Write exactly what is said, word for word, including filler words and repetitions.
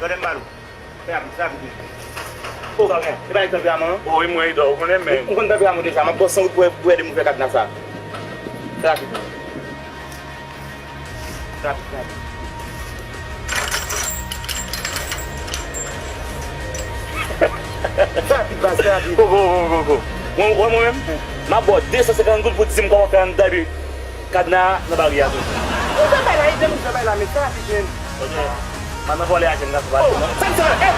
Gade m ba nou. Fè rapid, fè rapid. O, sa w gen? E pa nèg tanperaman an? O, e mwen, Edouard, ou konnen, men. Ou konn tanperaman deja, m ap ba w san goud pou, pou ede m fè kadna sa. Fè rapid. Fè rapid, fè rapid. Fè rapid, baz, fè rapid. Koko, koko, koko. Mwen, mwen, mwen menm, m ap ba w de san senkant goud pou di m kòman fè ann tape kadna nan bari a tou. Ou fè bay la, ede m fè bay la, men fè rapid, men. Ok. M ap nan vòlè a jèn gason pa. O, sa m sa, e,